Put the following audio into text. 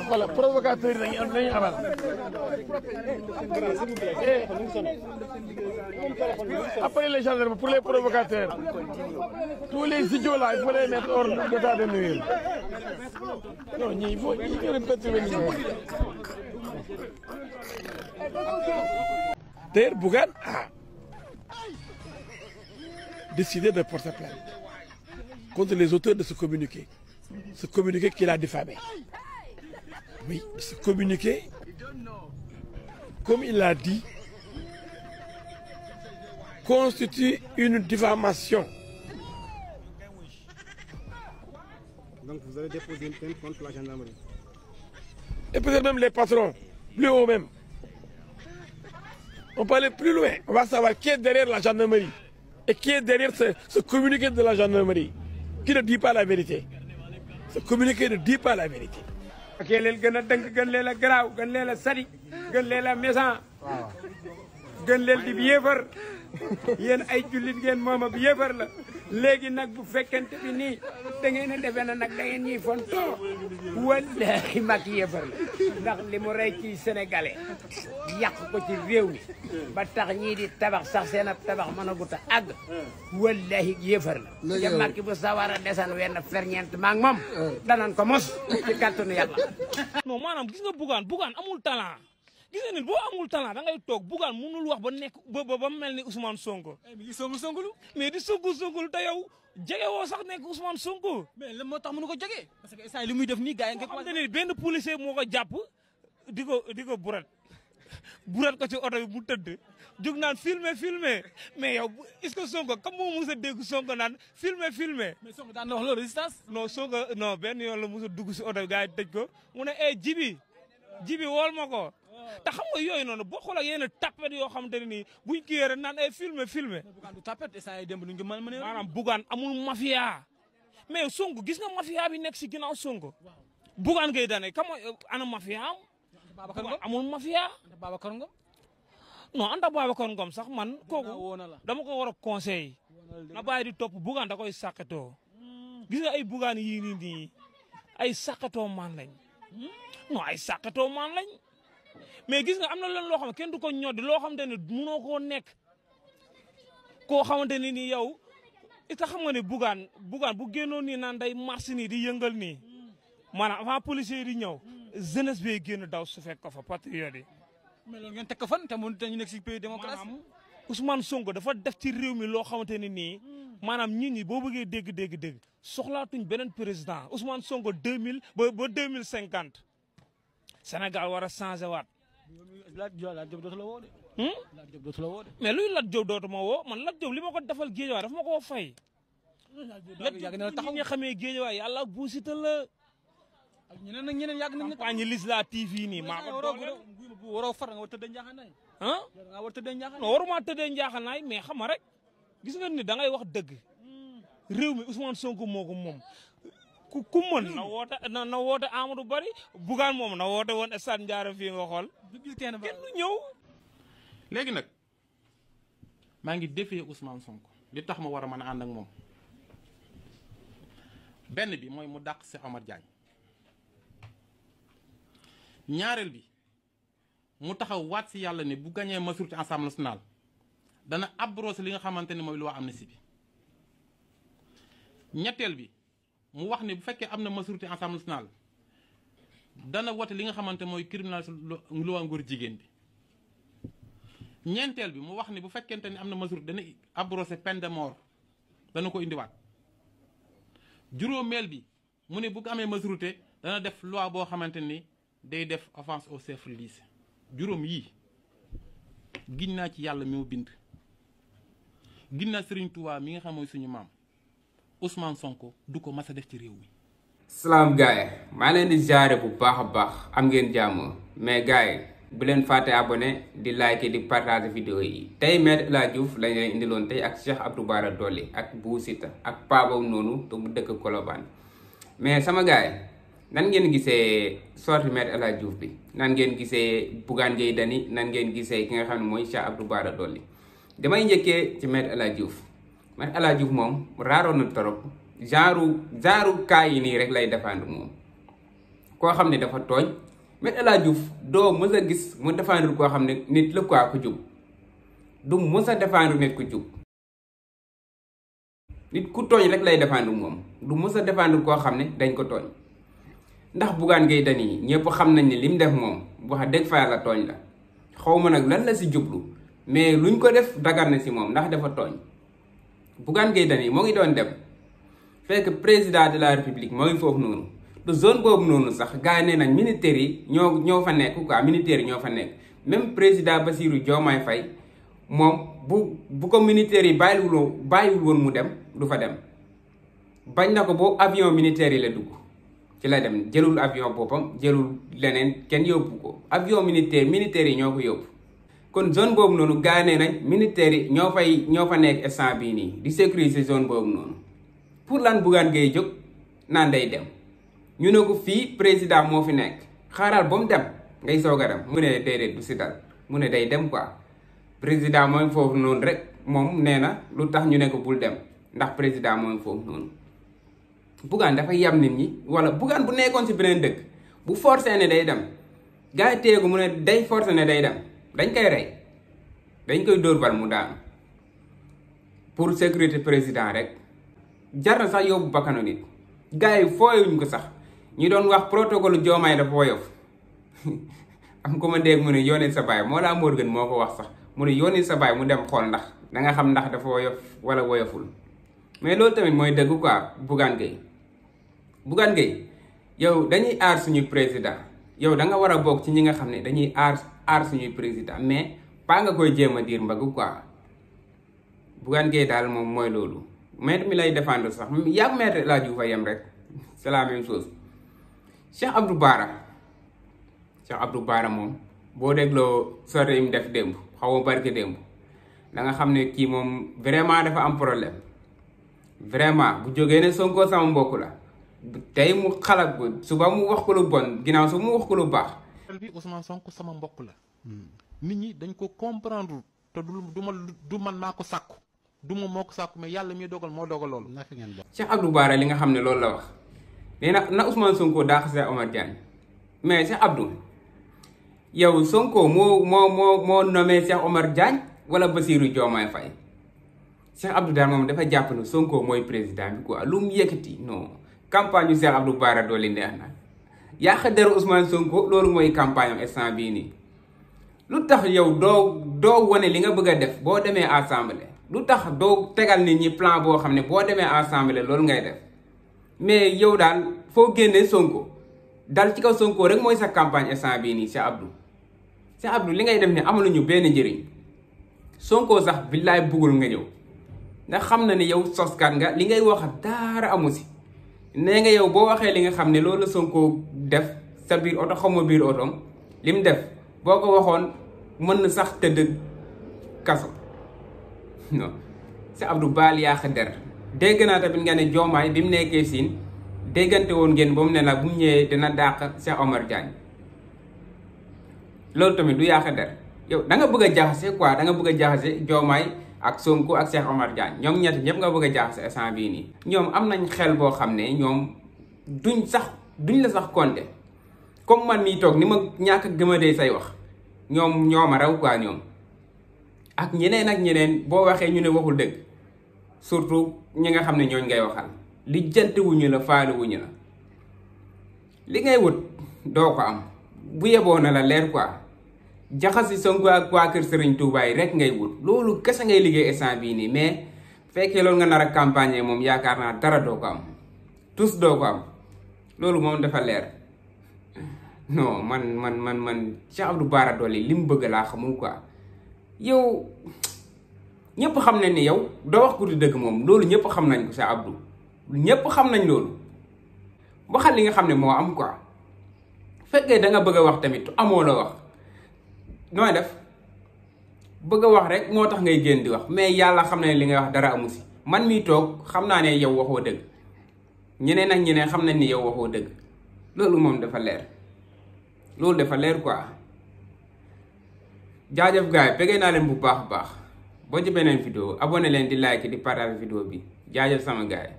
Voilà, provocateur yi dañuy amal. Appelez les gendarmes pour les provocateurs. Tous les idiots là, il faut les mettre hors d'état de nuire. Non, il faut perturber les gens. D'ailleurs, Bougane a décidé de porter plainte contre les auteurs de ce communiqué qu'il a diffamé. Oui, ce communiqué, comme il l'a dit, constitue une diffamation. Donc vous allez déposer une plainte contre la gendarmerie. Et peut-être même les patrons, plus haut même. On peut aller plus loin. On va savoir qui est derrière la gendarmerie. Et qui est derrière ce communiqué de la gendarmerie. Qui ne dit pas la vérité. Ce communiqué ne dit pas la vérité. Ok, leen gën a dënk gën leen a garaaw gën leen a sadi gën leen a méchant gën leen di yéefar yéen ay jullit ngeen moom ab yéefar la léegi nag bu fekkente bi nii da ngeen a defee na nag da ngeen ñuy fontoo wallaahi mag yéefar la ndax li mu rey ci sénégalais yàq ko ci réew mi ba tax ñii di tabax sax seen ab tabax mën a gut a àgg wallaahi yéefar la te makki bu sawar a desan wenn ferñeent maag moom danan ko mos ci kàttanu yàlla non maanaam gis nga Bougane amul talent gis nga nit boo amul talent da ngay toog Bougane mënul wax ba nekk ba mel ni Ousmane Sonko. mi ngi songu mais di songu te yow jege woo sax nekk Ousmane Sonko. mais lan moo tax mënu ko jege parce que instant li muy def nii gars yi nga xam ne benn policier moo ko jàpp di ko burat ko ci oto bi mu tëdd jóg naan filmer mais yow est-ce que Sonko comme moo mos a dégg Sonko naan filmer mais Sonko daan na wax loolu résistance non Sonko non benn yoon la mos a dugg si oto bi gars yi tëj ko mu ne jibi wool ma ko te xam nga yooyu noonu boo xoolee yenn tapet yoo xamante ne nii buñ kii rek naan ay filmer Bougane du tapet instant yi démb duñ ko mën maanaam Bougane amul mafia mais Sonko gis nga mafia bi nekk si ginnaaw Sonko Bougane ngay dane kam ana mafia am amul mafia Babacar Ngom non anda Babacar Ngom sax man kooku dama ko war a conseil na bàyyi di topp Bougane da koy sàqatoo gis nga ay Bougane yii nii ay sàqatoo man lañ non ay sàqatoo man lañ mais gis nga am na leen loo xam ne kenn du ko ñoddi loo xamante ne mënoo koo nekk koo xamante ne nii yow it xam nga ne Bougane bu génnoon nii naan day marche nii di yëngal nii maanaam avant policier di ñëw jeunesse bi génn daw su fekk ko fa patriote yi. mais loolu ngeen teg ko fan te ñu nekk si pays démocratie. maanaam Ousmane Sonko dafa def ci réew mi loo xamante ne nii maanaam nit ñi boo bëggee dégg soxlaatuñ beneen président Ousmane Sonko 2000 ba 2050 Sénégal war a changé waat. Lat Diop dootu la woo de. Lat Diop dootu la woo de. mais luy Lat Diop dootu ma woo man Lat Diop li ma ko defal géejawaay dafa ma koo fay. yàgg na taxaw ñi nga xamee géejawaay yàlla buusita la. ak ñeneen ak ñeneen yàgg nañ ne. campagne législative yi nii maa ko dooleel. waroo far nga war tëddee njaaxanaay. nga war tëddee njaaxanaay. non waruma tëddee njaaxanaay mais xam nga rek gis nga ni da ngay wax dëgg. réew mi Ousmane Sonko moo ko moom. ku mën na woote Amadou Bari Bougane moom na woote woon stade Ndiarème fii nga xool kenn du ñëw. léegi nag maa ngi défier Ousmane Sonko li tax ma war a mën a ànd ak moom benn bi mooy mu dàq Cheikh Omar Diagne ñaareel bi mu taxaw waat si yàlla ne bu gañee majorité Assemblée nationale dana abrogé li nga xamante ne mooy loi amnistie bi ñetteel bi mu wax ne bu fekkee am na majorité Assemblée nationale dana wote li nga xamante mooy criminalisé loi ngóor jigéen bi ñeenteel bi mu wax ne bu fekkente ni am na majorité dana abrogé peine de mort dana ko indiwaat juróomeel bi mu ne bu ko amee majorité dana def loi boo xamante ni day def offense au chef religieux juróom yii giñ naa ci yàlla mi mu bind giñ naa Serigne Touba mi nga xam mooy suñu maam Ousmane Sonko du ko mas a def ci réew mi. salaam gaay maa leen di jaare bu baax a baax am ngeen jàmm mais gaay bu leen fàtte abonné di like di partager vidéo yi tey Me El Hadji Diouf lañ leen indiloon tey ak Cheikh Abdou Bara Dolly ak Bou Siteu ak paa boobu noonu te mu dëkk Colobane mais sama gaay nan ngeen gisee sortie Me El Hadji Diouf bi nan ngeen gisee Bougane Gueye Dany nan ngeen gisee ki nga xam ne mooy Cheikh Abdou Bara Dolly. damay njëkkee ci Maître El Hadji Diouf Maître El Hadji Diouf moom raaroon na trop genre cas yi nii rek lay défendre moom koo xam ne dafa tooñ. Maître El Hadji Diouf doo mës a gis mu défendre koo xam ne nit la quoi ku jub du mës a défendre nit ku jub nit ku tooñ rek lay défendre moom du mës a défendre koo xam ne dañ ko tooñ ndax Bougane Gueye Dany ñëpp xam nañ ne li mu def moom wax dëgg fa la tooñ la xaw ma nag lan la si jublu mais luñ ko def dagar na si moom ndax dafa tooñ Bougane Gueye Dany moo ngi doon dem fekk président de la république moo ngi foofu noonu. du zone boobu noonu sax gars yi nee nañ militaires yi ñoo fa nekk quoi militaires yi ñoo fa nekk même président Bassirou Diomaye Faye moom bu ko militaires yi bàyyiwul woon mu dem du fa dem bañ na ko boo avion militaire yi la dugg ci la dem jëlul avion boppam jëlul leneen kenn yóbbu ko avion militaires yi ñoo ko yóbbu kon zone boobu noonu gars yi nee nañ militaires yi ñoo fa nekk instant bii nii di sécuriser zone boobu noonu pour lan Bougane Gueye jóg naan day dem. ñu ne ko fii président moo fi nekk xaaral ba mu dem ngay soog a dem mu ne déedéet du si dal mu ne day dem quoi président mooy foofu noonu rek moom nee na lu tax ñu ne ko bul dem ndax président mooy foofu noonu. Bougane dafa yam nit ñi wala Bougane bu nekkoon si beneen dëkk bu forcé ne day dem gars yi téye ko mu ne day forcé ne day dem dañ koy rey dañ koy dóor bal mu daanu pour sécurité président rek jar na sax yóbbu bakkanu nit gars yi fooyuñ ko sax. ñu doon wax protocole Diomaye dafa woyof am ko ma dégg mu ne yónnee sa baay moo laa Morgan moo ko wax sax mu ne yónnee sa baay mu dem xool ndax da nga xam ndax dafa woyof wala woyoful mais loolu tamit mooy dëgg quoi Bougane Gueye yow dañuy aar suñu président yow da nga war a bokk ci ñi nga xam ne dañuy aar suñuy président mais pas nga koy jéem a diir mbagg quoi Bougane Gueye daal moom mooy loolu maître mi lay défendre sax yàgg Maître El Hadji Diouf a yem rek c'est la même chose. Cheikh Abdou Bara moom boo dégloo sorte yi mu def démb xaw ma barke démb da nga xam ne kii moom vraiment dafa am problème vraiment bu jógee ne Sonko sama mbokk la tey mu xalaat ko suba mu wax ko lu bon ginnaaw su mu wax ko lu baax. bi Ousmane Sonko sama mbokk la nit ñi dañ ko comprendre te du man maa ko sàkku du ma moo ko sàkku mais yàlla mi dogal moo dogal loolu. Cheikh Abdou Bara li nga xam ne loolu la wax. nee na Ousmane Sonko daa xasee Omar Diagne mais Cheikh Abdou yow Sonko moo nommé Cheikh Omar Diagne wala Bassirou Diomaye Faye Cheikh Abdou daal moom dafa jàpp ne Sonko mooy président bi quoi lu mu yëkkati non campagne yu Cheikh Abdou Bara Dolly neex na yàq deru Ousmane Sonko loolu mooy campagne am instant bii nii lu tax yow doo wane li nga bëgg a def boo demee assemblée lu tax doo tegal nit ñi plan boo xam ne boo demee assemblée loolu ngay def. mais yow daal foo génnee Sonko dal ci kaw Sonko rek mooy sa campagne instant bii nii Cheikh Abdou li ngay def ne amaluñu benn njëriñ Sonko sax billaay buggul nga ñëw ndax xam na ne yow soskat nga li ngay wax daara amu si nee nga yow boo waxee li nga xam ne loolu la Sonko def sa biir oto xaw ma biir otoom li mu def boo ko waxoon mën na sax tëdd kaso non Cheikh Abdou baal yaax der dégg naa tamit nga ne Diomaye bi mu nekkee siin déggante woon ngeen ba mu ne la bu mu ñëwee dina dàq Cheikh Omar Diagne loolu tamit du yaax der yow da nga bëgg a jaxase quoi da nga bëgg a jaxase Diomaye ak Sonko ak Cheikh Omar Diagne ñoom ñett ñëpp nga bëgg a jaxase instant bii nii. ñoom am nañ xel boo xam ne ñoom duñ la sax compter comme man mii toog ni ma ñàkk a gëmadee say wax ñoom a raw quoi ñoom ak ñeneen boo waxee ñu ne waxul dëgg. surtout ñi nga xam ne ñooñ ngay waxal li jantewuñu la faaluwuñu la li ngay wut doo ko am bu yeboo na la leer quoi jaxasi Sonko ak waa kër Serigne Touba yi rek ngay wut loolu kese ngay liggéey instant bii nii mais fekkee loolu nga nar a campagne moom yaakaar naa dara doo ko am tous doo ko am loolu moom dafa leer non man Cheikh Abdou Bara Dolly li mu bëgg laa xamul quoi yow ñëpp xam nañ ni yow doo wax ku di dëgg moom loolu ñëpp xam nañ ko Cheikh Abdou ñëpp xam nañ loolu waxal li nga xam ne moo am quoi fekkee da nga bëgg a wax tamit amoo la wax nooy def bëgg a wax rek moo tax ngay génn di wax mais yàlla xam na ne li ngay wax dara amu si man mii toog xam naa ne yow waxoo dëgg ñeneen ak ñeneen xam nañ ni yow waxoo dëgg loolu moom dafa leer loolu dafa leer quoi jaajëf gars yi bëggee naa leen bu baax a baax boo ci beneen vidéo abonné leen di like di partage vidéo bi jaajëf sama gars yi